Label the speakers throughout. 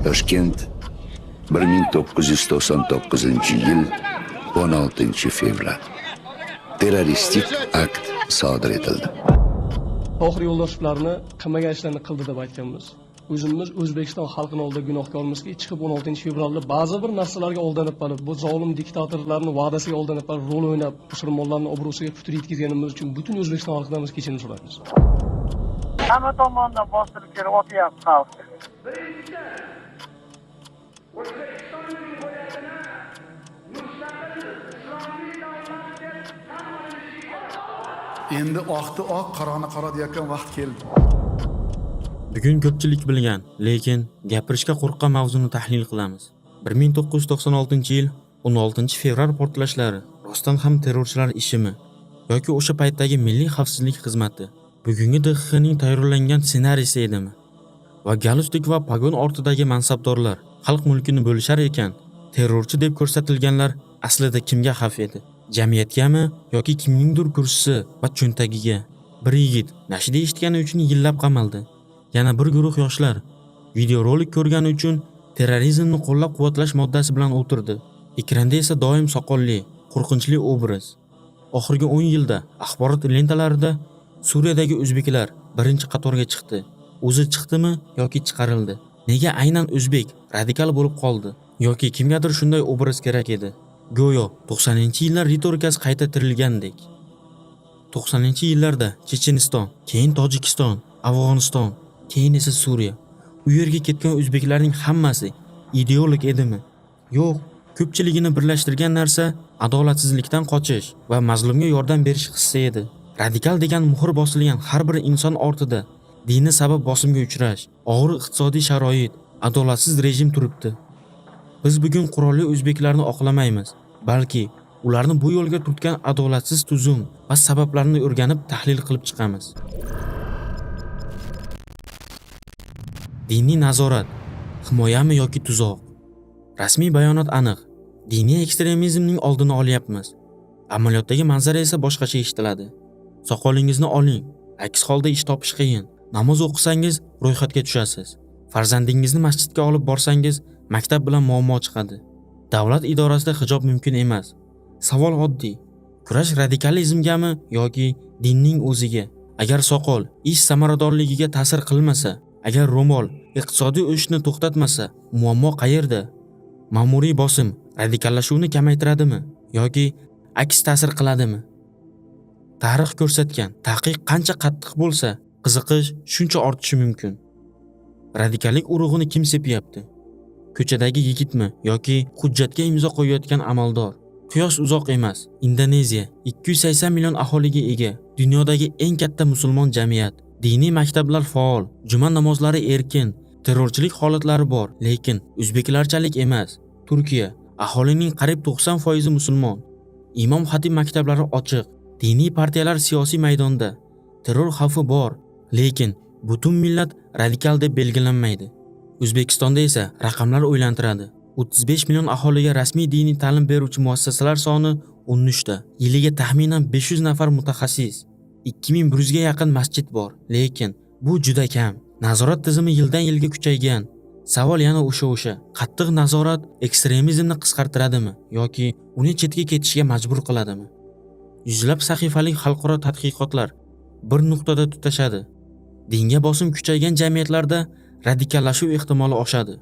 Speaker 1: Toshkent, 1999-yil 16 fevral. Terroristik akt sodir etildi.
Speaker 2: Tohir Yo'ldoshevlarni qilmagan ishlarni qildi deb aytganmiz. O'zimiz O'zbekiston xalqini oldida gunohkormizki, chiqib 16 fevralda ba'zi bir narsalarga aldanib qolib, bu zolim diktatorlarning va'dasiga aldanib qolib, rol o'ynab, musulmonlarning obro'siga putur yetkazganimiz uchun butun O'zbekiston xalqidan biz kechirim so'raymiz.
Speaker 3: Hamma tomondan bostirib kelib otyapti xalq.
Speaker 4: O'zbekiston Jumhuriyatini mustaqil islomiy davlat deb tan olishiga.
Speaker 5: Endi oqni oq, qorani qora deyotgan vaqt keldi.
Speaker 6: Bugun ko'pchilik bilgan, lekin gapirishga qo'rqqan mavzuni tahlil qilamiz. 1996-yil 16 fevral portlashlari rostdan ham terrorchilar ishimi yoki o'sha paytdagi Milliy xavfsizlik xizmati, bugungi DXXning tayyorlangan ssenariysi edimi? Va galstuk va pogon ortidagi mansabdorlar xalq mulkini bo'lishar ekan, terrorchi deb ko'rsatilganlar aslida kimga xavf edi? Jamiyatgami yoki kimningdir kursisi va cho'ntagiga? Bir yigit nashida eshitgani uchun yillab qamaldi. Yana bir guruh yoshlar videorolik ko'rgani uchun terrorizmni qo'llab-quvvatlash moddasi bilan o'tirdi. Ekranda esa doim soqolli, qo'rqinchli obraz. Oxirgi 10 yilda axborot lentalarida Suriyadagi o'zbeklar birinchi qatorga chiqdi. O'zi chiqdimi yoki chiqarildi? Nega aynan o'zbek radikal bo'lib qoldi? Yoki kimgadir shunday obraz kerak edi? Go'yo 90-yillar ritorikasi qayta tirilgandek. 90-yillarda Checheniston, keyin Tojikiston, Afg'oniston, keyin esa Suriya. U yerga ketgan o'zbeklarning hammasi ideolog edimi? Yo'q, ko'pchiligini birlashtirgan narsa adolatsizlikdan qochish va mazlumga yordam berish hissi edi. Radikal degan muhr bosilgan har bir inson ortida dini sabab bosimga uchrash, og'ir iqtisodiy sharoit, adolatsiz rejim turibdi. Biz bugun qurolli o'zbeklarni oqlamaymiz, balki ularni bu yo'lga turtgan adolatsiz tuzum va sabablarni o'rganib, tahlil qilib chiqamiz. Diniy nazorat himoyami yoki tuzoq? Rasmiy bayonot aniq. Diniy ekstremizmning oldini olyapmiz. Amaliyotdagi manzara esa boshqacha eshitiladi. Soqolingizni oling, aks holda ish topish qiyin. Namoz o'qisangiz ro'yxatga tushasiz. Farzandingizni masjidga olib borsangiz maktab bilan muammo chiqadi. Davlat idorasida hijob mumkin emas. Savol oddiy. Kurash radikalizmgami yoki dinning o'ziga? Agar soqol ish samaradorligiga ta'sir qilmasa, agar ro'mol iqtisodiy o'sishni to'xtatmasa, muammo qayerda? Ma'muriy bosim radikallashuvni kamaytiradimi yoki aks ta'sir qiladimi? Tarix ko'rsatgan, taqiq qancha qattiq bo'lsa, qiziqish shuncha ortishi mumkin. Radikallik urug'ini kim sepyapti? Ko'chadagi yigitmi yoki hujjatga imzo qo'yayotgan amaldor? Qiyos uzoq emas. Indoneziya 280 million aholiga ega, dunyodagi eng katta musulmon jamiyat. Diniy maktablar faol, juma namozlari erkin, terrorchilik holatlari bor, lekin o'zbeklarchalik emas. Turkiya aholining qariyb 90% musulmon. Imom xatib maktablari ochiq, diniy partiyalar siyosiy maydonda. Terror xavfi bor, lekin butun millat radikal deb belgilanmaydi. O'zbekistonda esa raqamlar o'ylantiradi. 35 million aholiga rasmiy diniy ta'lim beruvchi muassasalar soni 13 ta. Yiliga taxminan 500 nafar mutaxassis, 2100 ga yaqin masjid bor, lekin bu juda kam. Nazorat tizimi yildan yilga kuchaygan. Savol yana o'sha-o'sha. Qattiq nazorat ekstremizmni qisqartiradimi yoki uni chetga ketishga majbur qiladimi? Yuzlab sahifalik xalqaro tadqiqotlar bir nuqtada tutashadi. Dinga bosim kuchaygan jamiyatlarda radikallashuv ehtimoli oshadi.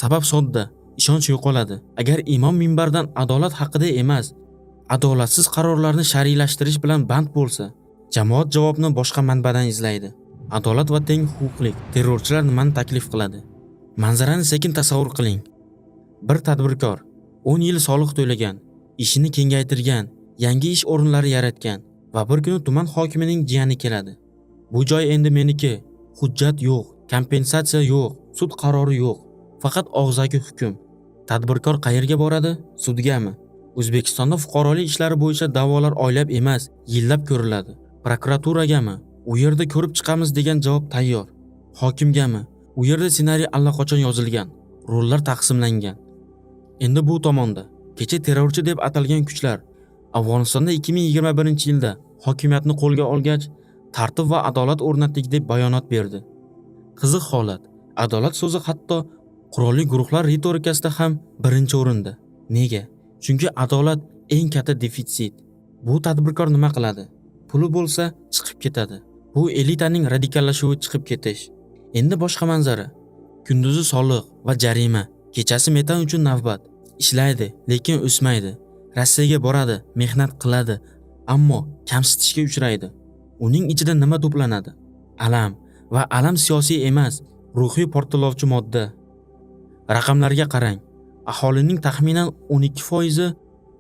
Speaker 6: Sabab sodda, ishonch yo'qoladi. Agar imom minbardan adolat haqida emas, adolatsiz qarorlarni shar'iylashtirish bilan band bo'lsa, jamoat javobni boshqa manbadan izlaydi. Adolat va teng huquqlik. Terrorchilar nimani taklif qiladi? Manzarani sekin tasavvur qiling. Bir tadbirkor 10 yil soliq to'lagan, ishini kengaytirgan, yangi ish o'rinlari yaratgan va bir kuni tuman hokimining jiyani keladi. "Bu joy endi meniki." Hujjat yo'q, kompensatsiya yo'q, sud qarori yo'q. Faqat og'zaki hukm. Tadbirkor qayerga boradi? Sudgami? O'zbekistonda fuqarolik ishlari bo'yicha da'volar oylab emas, yillab ko'riladi. Prokuraturagami? U yerda ko'rib chiqamiz degan javob tayyor. Hokimgami? U yerda ssenariy allaqachon yozilgan, rollar taqsimlangan. Endi bu tomonda kecha terrorchi deb atalgan kuchlar Afg'onistonda 2021-yilda hokimiyatni qo'lga olgach, tartib va adolat o'rnatdik deb bayonot berdi. Qiziq holat. Adolat so'zi hatto Qurolli guruhlar ritorikasida ham birinchi o'rinda. Nega? Chunki adolat eng katta defitsit. Bu tadbirkor nima qiladi? Puli bo'lsa chiqib ketadi. Bu elitaning radikallashuvi, chiqib ketish. Endi boshqa manzara. Kunduzi soliq va jarima, kechasi metan uchun navbat. Ishlaydi, lekin o'smaydi. Rossiyaga boradi, mehnat qiladi, ammo kamsitishga uchraydi. Uning ichida nima to'planadi? Alam. Va alam siyosiy emas, ruhiy portlovchi modda. Raqamlarga qarang. Aholining taxminan 12%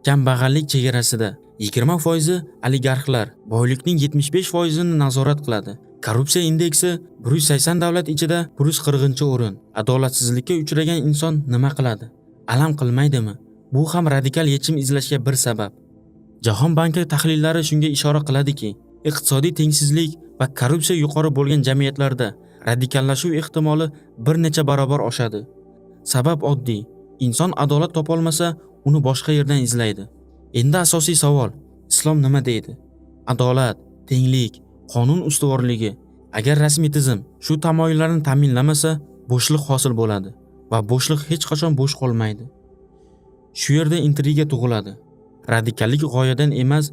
Speaker 6: kambag'allik chegarasida, 20% oligarxlar, boylikning 75%ini nazorat qiladi. Korrupsiya indeksi 180 davlat ichida 140-o'rin. Adolatsizlikka uchragan inson nima qiladi? Alam qilmaydimi? Bu ham radikal yechim izlashga bir sabab. Jahon banki tahlillari shunga ishora qiladiki, iqtisodiy tengsizlik va korrupsiya yuqori bo'lgan jamiyatlarda radikallashuv ehtimoli bir necha barobar oshadi. Sabab oddiy. Inson adolat topolmasa, uni boshqa yerdan izlaydi. Endi asosiy savol: Islom nima deydi? Adolat, tenglik, qonun ustuvorligi. Agar rasmiy tizim shu tamoyillarni ta'minlamasa, bo'shliq hosil bo'ladi va bo'shliq hech qachon bo'sh qolmaydi. Shu yerda intriga tug'iladi. Radikallik g'oyadan emas,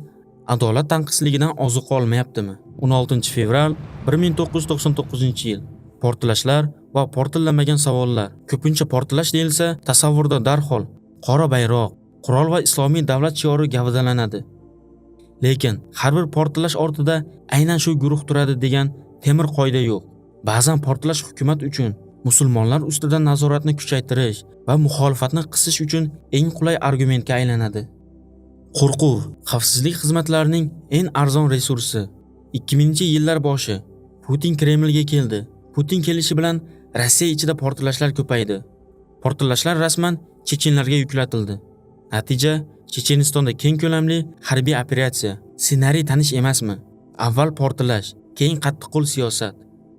Speaker 6: adolat tanqisligidan ozuqa olmayaptimi? 16 fevral 1999-yil. Portlashlar va portillamagan savollar. Ko'pincha portlash deyilsa, tasavvurda darhol qora bayroq, qurol va islomiy davlat shiori gavdalanadi. Lekin har bir portlash ortida aynan shu guruh turadi degan temir qoida yo'q. Ba'zan portlash hukumat uchun musulmonlar ustidan nazoratni kuchaytirish va muxolifatni qisish uchun eng qulay argumentga aylanadi. Qo'rquv xavfsizlik xizmatlarining eng arzon resursi. 2000-yillar boshi. Putin Kremlga keldi. Putin kelishi bilan Rossiya ichida portlashlar ko'paydi. Portlashlar rasman chechenlarga yuklatildi. Natija: Chechenistonda keng ko'lamli harbiy operatsiya. Ssenariy tanish emasmi? Avval portlash, keyin qattiqqo'l siyosat.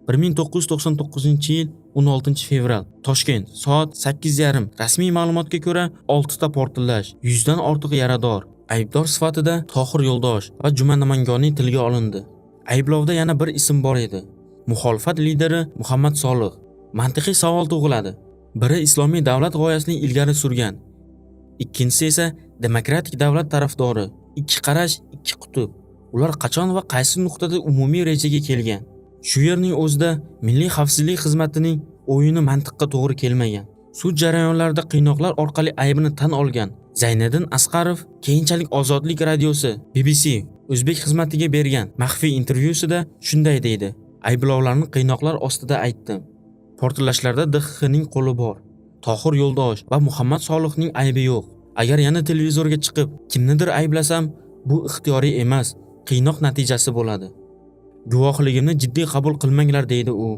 Speaker 6: 1999-yil 16 fevral, Toshkent, soat 8:30. Rasmiy ma'lumotga ko'ra, 6 ta portlash, 100 dan ortiq yarador. Aybdor sifatida Tohir Yo'ldosh va Juma Namangoniy tilga olindi. Ayblovda yana bir ism bor edi. Muxolifat lideri Muhammad Solih. Mantiqiy savol tug'iladi. Biri islomiy davlat g'oyasini ilgari surgan, ikkinchisi esa demokratik davlat tarafdori. Ikki qarash, ikki qutb. Ular qachon va qaysi nuqtada umumiy rejaga kelgan? Shu yerning o'zida Milliy xavfsizlik xizmatining o'yini mantiqqa to'g'ri kelmagan. Sud jarayonlarida qiynoqlar orqali aybini tan olgan Zayniddin Asqarov keyinchalik Ozodlik radiosi BBC o'zbek xizmatiga bergan maxfiy intervyusida shunday deydi: "Ayblovlarni qiynoqlar ostida aytdim. Portlashlarda DXXning qo'li bor. Tohir Yo'ldosh va Muhammad Solihning aybi yo'q. Agar yana televizorga chiqib kimnidir ayblasam, bu ixtiyoriy emas, qiynoq natijasi bo'ladi. Guvohligimni jiddiy qabul qilmanglar", deydi u.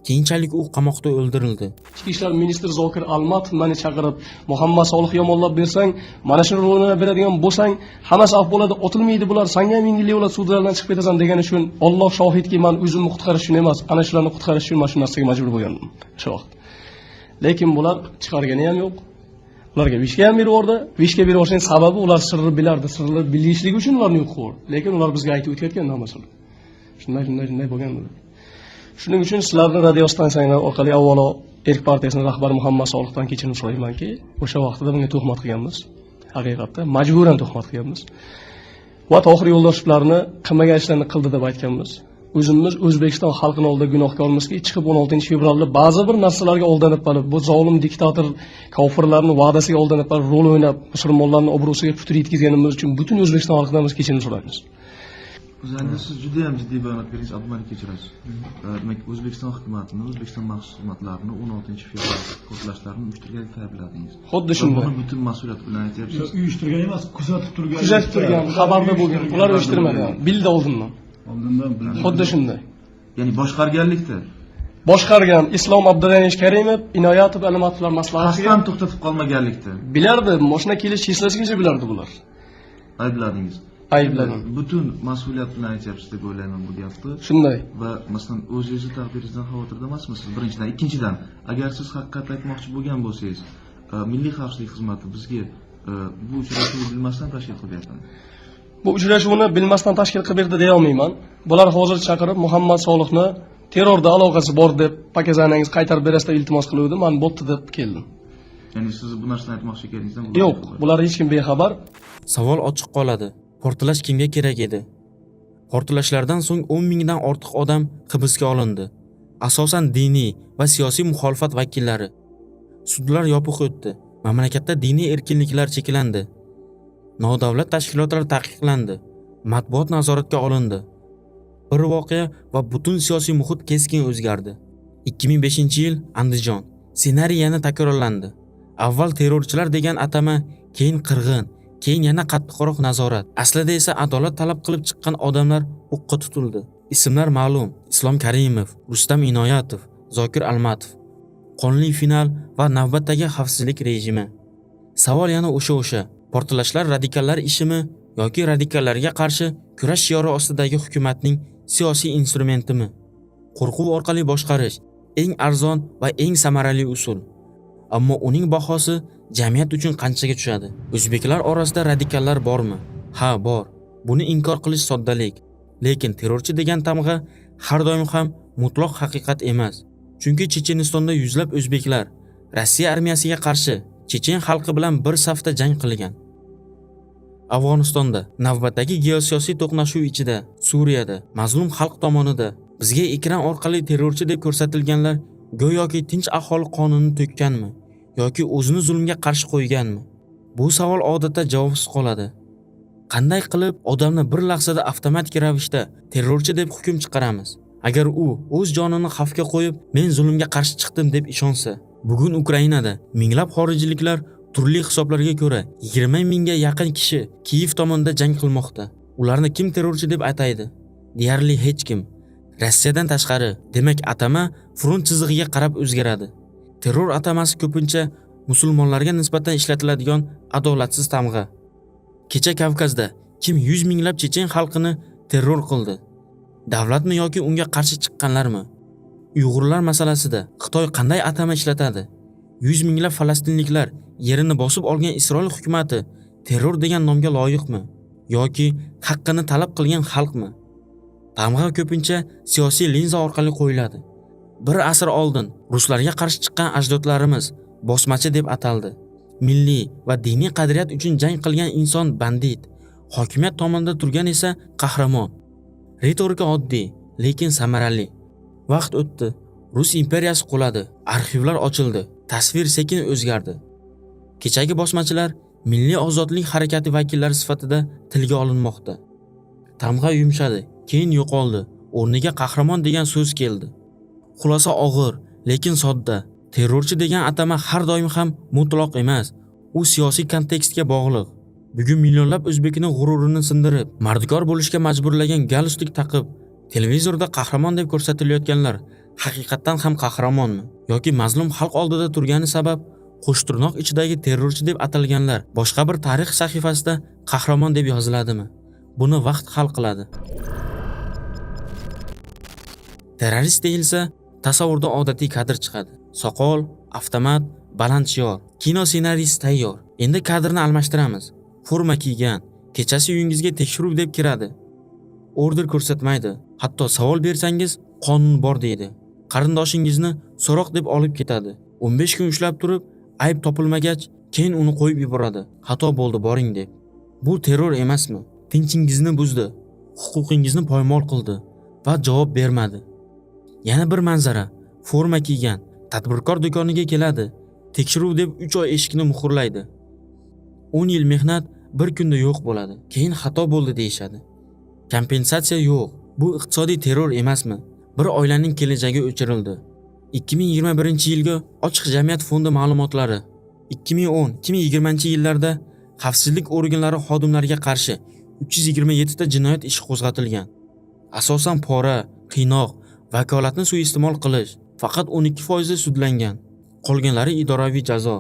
Speaker 6: Keyinchalik u qamoqda o'ldirildi.
Speaker 2: Ichki ishlar ministri Zokir Almatov meni chaqirib, Muhammad Solih yomonlab bersang, mana shu rolini beradigan bo'lsang, hammasi af bo'ladi, otilmaydi bular, sanga ham yengillik bo'ladi, sudlardan chiqib ketasan degani uchun, Alloh shohidki, man o'zimni qutqarish uchun emas, ana shularni qutqarish uchun mana shu narsaga majbur bo'lgandim o'sha vaqt. Lekin bular chiqargani ham yo'q. Ularga vishka ham berib yubordi. Vishka berib yuborishning sababi, ular sirni bilardi, sirni bilishligi uchun ularni yo'q qilib. Lekin ular bizga aytib o'tayotgan hammasini. Shunday, shunday, shunday bo'lgan dedi. Shuning uchun sizlarni radio stansiyalar orqali avvalo Erk partiyasining rahbari Muhammad Solihdan kechirim so'raymanki, o'sha vaqtida bunga tuhmat qilganmiz. Haqiqatda majburan tuhmat qilganmiz. Va Tohir Yo'ldoshevlarni qilmagan ishlarni qildi deb aytganmiz. O'zimiz O'zbekiston xalqini oldida gunohkormizki, chiqib 16 fevralda ba'zi bir narsalarga aldanib qolib, bu zolim diktator kofirlarning va'dasiga aldanib qolib, rol o'ynab, musulmonlarning obro'siga putur yetkazganimiz uchun butun O'zbekiston xalqidan biz kechirim so'raymiz.
Speaker 7: O'zangiz, siz juda ham jiddiy bayonot berdingiz, Abdumalik, kechirasiz. Demak, O'zbekiston hukumatini, O'zbekiston maxsus xizmatlarini 16 fevral portlashlarini uyushtirganlikda aybladingiz.
Speaker 2: Xuddi
Speaker 7: Va
Speaker 2: shunday.
Speaker 7: Buni butun mas'uliyat bilan aytyapsiz.
Speaker 5: Uyushtirgan emas, kuzatib turgan.
Speaker 2: Kuzatib turgan, xabarda bo'lgan. Ular uyushtirmadi. Bildi oldindan.
Speaker 5: Oldindan bildi.
Speaker 2: Xuddi shunday.
Speaker 7: Ya'ni boshqarganlikda.
Speaker 2: Boshqargan Islom Abdug'aniyevich Karimov, Inoyatov, Almatovlar maslahatiga
Speaker 7: Qasddan to'xtatib qolmaganlikda
Speaker 2: bilardi, moshina kelish cheslasigacha bilardi bular.
Speaker 7: aybladingiz.
Speaker 2: Aybladim.
Speaker 7: Butun mas'uliyat bilan aytyapsiz deb o'ylayman bu gapni.
Speaker 2: Shunday.
Speaker 7: Va masalan, o'zingizni taqdiringizdan xavotirda emasmisiz? Birinchidan, ikkinchidan, agar siz haqiqatni aytmoqchi bo'lgan bo'lsangiz, Milliy xavfsizlik xizmati bizga bu uchrashuvni bilmasdan tashkil qilib beryaptimi?
Speaker 2: Bu uchrashuvni bilmasdan tashkil qilib berdi deya olmayman. Bular hozir chaqirib Muhammad Solihni terrorda aloqasi bor deb Показания ngizni qaytarib berasiz deb iltimos qiluvdi. Man bo'pti deb keldim.
Speaker 7: Ya'ni siz bu narsani aytmoqchi ekaningizdan
Speaker 2: Yo'q, bular hech kim bexabar.
Speaker 6: Savol ochiq qoladi. Portlash kimga kerak edi? Portlashlardan so'ng 10 mingdan ortiq odam hibsga olindi. Asosan diniy va siyosiy muxolifat vakillari. Sudlar yopiq o'tdi. Mamlakatda diniy erkinliklar cheklandi. Nodavlat tashkilotlar taqiqlandi. Matbuot nazoratga olindi. Bir voqea va butun siyosiy muhit keskin o'zgardi. 2005-yil, Andijon. Ssenariy yana takrorlandi. Avval terrorchilar degan atama, keyin qirg'in, keyin yana qattiqroq nazorat. Aslida esa adolat talab qilib chiqqan odamlar o'qqa tutildi. Ismlar ma'lum: Islom Karimov, Rustam Inoyatov, Zokir Almatov. Qonli final va navbatdagi xavfsizlik rejimi. Savol yana o'sha. Portlashlar radikallar ishimi yoki radikallarga qarshi kurash shiori ostidagi hukumatning siyosiy instrumentimi? Qo'rquv orqali boshqarish eng arzon va eng samarali usul. Ammo uning bahosi jamiyat uchun qanchaga tushadi? O'zbeklar orasida radikallar bormi? Ha, bor. Buni inkor qilish soddalik. Lekin terrorchi degan tamg'a har doim ham mutlaq haqiqat emas. Chunki Chechenistonda yuzlab o'zbeklar Rossiya armiyasiga qarshi chechen xalqi bilan bir safda jang qilgan. Afg'onistonda navbatdagi geosiyosiy to'qnashuv ichida, Suriyada mazlum xalq tomonida bizga ekran orqali terrorchi deb ko'rsatilganlar go'yoki tinch aholi qonini to'kkanmi yoki o'zini zulmga qarshi qo'yganmi? Bu savol odatda javobsiz qoladi. Qanday qilib odamni bir lahzada avtomatik ravishda terrorchi deb hukm chiqaramiz? Agar u o'z jonini xavfga qo'yib, men zulmga qarshi chiqdim deb ishonsa, bugun Ukrainada minglab xorijliklar, turli hisoblarga ko'ra 20 mingga yaqin kishi Kiyev tomonda jang qilmoqda. Ularni kim terrorchi deb ataydi? Deyarli hech kim. Rossiyadan tashqari. Demak, atama front chizig'iga qarab o'zgaradi. Terror atamasi ko'pincha musulmonlarga nisbatan ishlatiladigan adolatsiz tamg'a. Kecha Kavkazda kim yuz minglab chechen xalqini terror qildi? Davlatmi yoki unga qarshi chiqqanlarmi? Uyg'urlar masalasida Xitoy qanday atama ishlatadi? Yuz minglab falastinliklar yerini bosib olgan Isroil hukumati terror degan nomga loyiqmi yoki haqqini talab qilgan xalqmi? Tamg'a ko'pincha siyosiy linza orqali qo'yiladi. Bir asr oldin ruslarga qarshi chiqqan ajdodlarimiz bosmachi deb ataldi. Milliy va diniy qadriyat uchun jang qilgan inson bandit, hokimiyat tomonida turgan esa qahramon. Ritorika oddiy, lekin samarali. Vaqt o'tdi. Rus imperiyasi quladi, arxivlar ochildi, tasvir sekin o'zgardi. Kechagi bosmachilar milliy ozodlik harakati vakillari sifatida tilga olinmoqda. Tamg'a yumshadi, keyin yo'qoldi. O'rniga qahramon degan so'z keldi. Xulosa og'ir, lekin sodda. Terrorchi degan atama har doim ham mutlaq emas. U siyosiy kontekstga bog'liq. Bugun millionlab o'zbekning g'ururini sindirib, mardikor bo'lishga majburlagan galstuk taqib, televizorda qahramon deb ko'rsatilayotganlar haqiqatdan ham qahramonmi yoki mazlum xalq oldida turgani sabab qo'shtirnoq ichidagi terrorchi deb atalganlar boshqa bir tarix sahifasida qahramon deb yoziladimi? Buni vaqt hal qiladi. Terrorist deyilsa, tasavvurda odatiy kadr chiqadi. Soqol, avtomat, baland shior. Kino ssenariysi tayyor. Endi kadrni almashtiramiz. Forma kiygan, kechasi uyingizga tekshiruv deb kiradi. Order ko'rsatmaydi. Hatto savol bersangiz, qonun bor deydi. Qarindoshingizni so'roq deb olib ketadi. 15 kun ushlab turib, ayb topilmagach, keyin uni qo'yib yuboradi. Xato bo'ldi, boring deb. Bu terror emasmi? Tinchingizni buzdi, huquqingizni poymol qildi va javob bermadi. Yana bir manzara. Forma kiygan tadbirkor do'koniga keladi. Tekshiruv deb 3 oy eshikni muhrlaydi. 10 yil mehnat bir kunda yo'q bo'ladi. Keyin xato bo'ldi deyishadi. Kompensatsiya yo'q. Bu iqtisodiy terror emasmi? Bir oilaning kelajagi o'chirildi. 2021-yilgi Ochiq jamiyat fondi ma'lumotlari 2010-2020 yillarda xavfsizlik organlari xodimlariga qarshi 327 ta jinoyat ishi qo'zg'atilgan. Asosan pora, qiynoq, vakolatni suiiste'mol qilish, faqat 12% sudlangan. Qolganlari idoraviy jazo.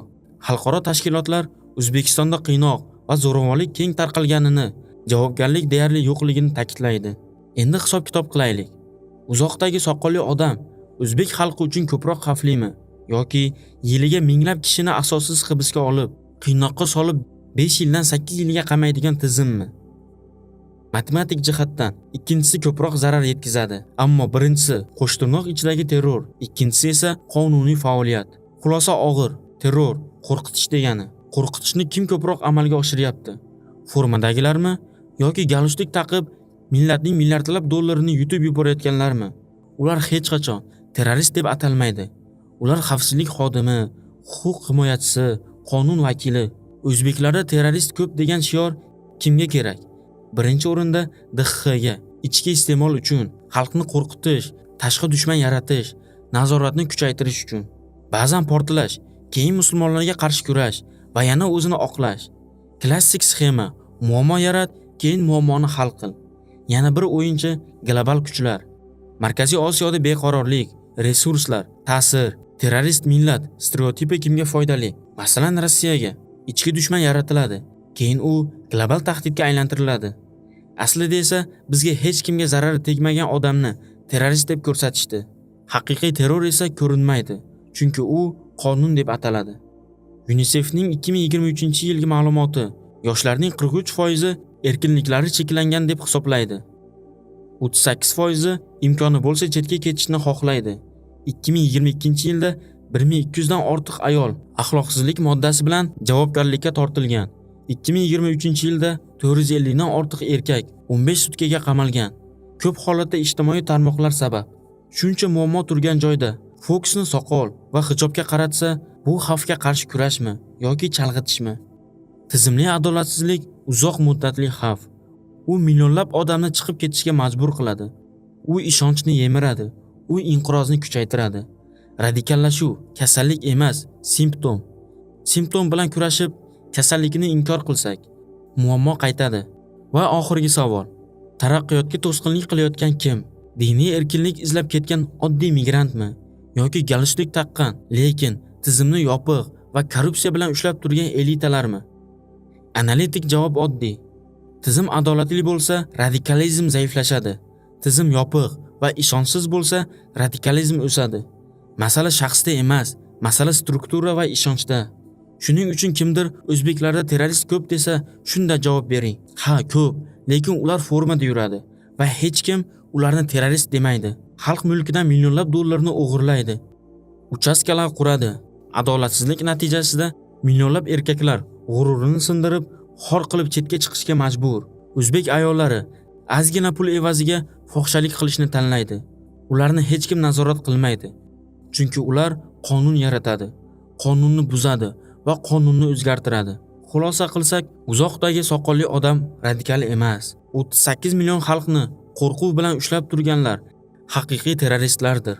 Speaker 6: Xalqaro tashkilotlar O'zbekistonda qiynoq va zo'ravonlik keng tarqalganini, javobgarlik deyarli yo'qligini ta'kidlaydi. Endi hisob-kitob qilaylik. Uzoqdagi soqolli odam o'zbek xalqi uchun ko'proq xavflimi yoki yiliga minglab kishini asossiz hibsga olib, qiynoqqa solib 5 yildan 8 yilga qamaydigan tizimmi? Matematik jihatdan ikkinchisi ko'proq zarar yetkazadi. Ammo birinchisi qo'shtirnoq ichidagi terror, ikkinchisi esa qonuniy faoliyat. Xulosa og'ir, terror qo'rqitish degani. Qo'rqitishni kim ko'proq amalga oshiryapti? Formadagilarmi yoki galstuk taqib millatning milliardlab dollarini yutib yuborayotganlarmi? Ular hech qachon terrorist deb atalmaydi. Ular xavfsizlik xodimi, huquq himoyachisi, qonun vakili. O'zbeklarda terrorist ko'p degan shior kimga kerak? Birinchi o'rinda DXXga, ichki iste'mol uchun, xalqni qo'rqitish, tashqi dushman yaratish, nazoratni kuchaytirish uchun. Ba'zan portlash, keyin musulmonlarga qarshi kurash va yana o'zini oqlash. Klassik sxema: muammo yarat, keyin muammoni hal qil. Yana bir o'yinchi global kuchlar. Markaziy Osiyoda beqarorlik, resurslar, ta'sir, terrorist millat stereotipi kimga foydali? Masalan, Rossiyaga. Ichki dushman yaratiladi, keyin u global tahdidga aylantiriladi. Aslida esa bizga hech kimga zarari tegmagan odamni terrorist deb ko'rsatishdi. Haqiqiy terror esa ko'rinmaydi, chunki u qonun deb ataladi. UNICEFning 2023-yilgi ma'lumoti: yoshlarning 43% erkinliklari cheklangan deb hisoblaydi. 38% imkoni bo'lsa chetga ketishni xohlaydi. 2022-yilda 1200 dan ortiq ayol axloqsizlik moddasi bilan javobgarlikka tortilgan. 2023-yilda 450 dan ortiq erkak 15 sutkaga qamalgan. Ko'p holatda ijtimoiy tarmoqlar sabab. Shuncha muammo turgan joyda fokusni soqol va hijobga qaratsa, bu xavfga qarshi kurashmi yoki chalg'itishmi? Tizimli adolatsizlik uzoq muddatli xavf. U millionlab odamni chiqib ketishga majbur qiladi. U ishonchni yemiradi. U inqirozni kuchaytiradi. Radikallashuv kasallik emas, simptom. Simptom bilan kurashib, kasallikni inkor qilsak, muammo qaytadi. Va oxirgi savol. Taraqqiyotga to'sqinlik qilayotgan kim? Diniy erkinlik izlab ketgan oddiy migrantmi yoki galstuk taqqan, lekin tizimni yopiq va korrupsiya bilan ushlab turgan elitalarmi? Analitik javob oddiy. Tizim adolatli bo'lsa, radikalizm zaiflashadi. Tizim yopiq va ishonchsiz bo'lsa, radikalizm o'sadi. Masala shaxsda emas, masala struktura va ishonchda. Shuning uchun kimdir o'zbeklarda terrorist ko'p desa, shunda javob bering. Ha, ko'p, lekin ular formada yuradi va hech kim ularni terrorist demaydi. Xalq mulkidan millionlab dollarni o'g'irlaydi. Uchastkalar quradi. Adolatsizlik natijasida millionlab erkaklar g'ururini sindirib, xor qilib chetga chiqishga majbur. O'zbek ayollari ozgina pul evaziga fohishalik qilishni tanlaydi. Ularni hech kim nazorat qilmaydi. Chunki ular qonun yaratadi, qonunni buzadi va qonunni o'zgartiradi. Xulosa qilsak, uzoqdagi soqolli odam radikal emas. 38 million xalqni qo'rquv bilan ushlab turganlar haqiqiy terroristlardir.